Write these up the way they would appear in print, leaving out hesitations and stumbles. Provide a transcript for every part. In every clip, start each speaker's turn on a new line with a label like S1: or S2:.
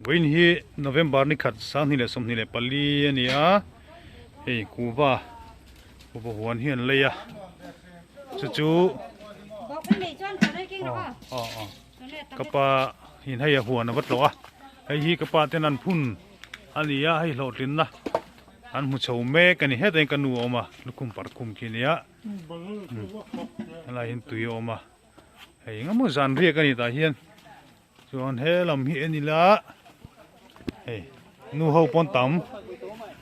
S1: Vawiin hi November ni khat 2024 a ni a, hei kuhva kuhva huan hi an lei a, chu chu aw aw ka pa in hei a huan a va tlawh a, hei hi ka pa ten an phun a ni a, hei hlawhtlinna an hmu chho mek a ni, hetah hian ka nu a awm a, lukhum parkhum khi a ni a, helaiah hian tui a awm a, hei engemaw zan riak a ni tah hian. Chuan he lam hi en ila hei nu ho pawn tam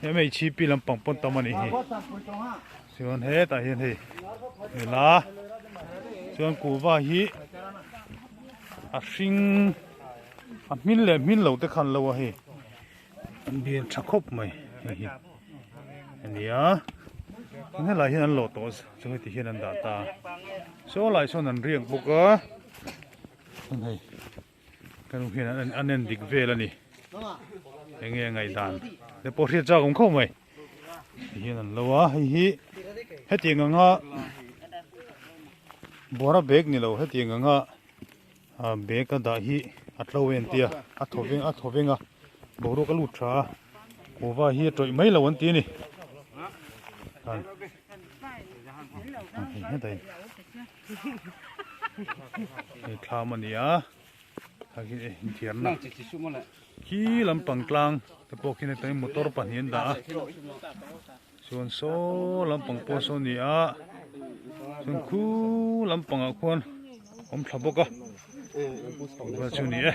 S1: he hmeichhi pi lampang pawn tam a nih hi chuan hetah hian hei nula chuan kuhva hi a hring a hmin leh hmin lo te khan lo a hei an bial tha khawp mai hei hi a ni a helai hian an lawh tawh chu heti hian an dah ta saw lai sawn an riak bawk a. Hei ka nu hian an en dik vel a ni enge a ngaihdan te pawh hriat chak awm khawp mai ti hian an lo a hei hi hetiang anga bawra bag ni lo hetiang anga ah bag a dah hi a tlo em tia a thaw veng a thaw veng a boruak a lut tha a kuhva hi a tawih mai lo an ti a ni. Hei thlam a ni a inthiarna khi lampang tlang te pawh khian hetah hian motor pahnih an dah a chuan saw lampang pawh saw a ni a chuan khu lampangah khuan awm thla bawk a chu a ni e.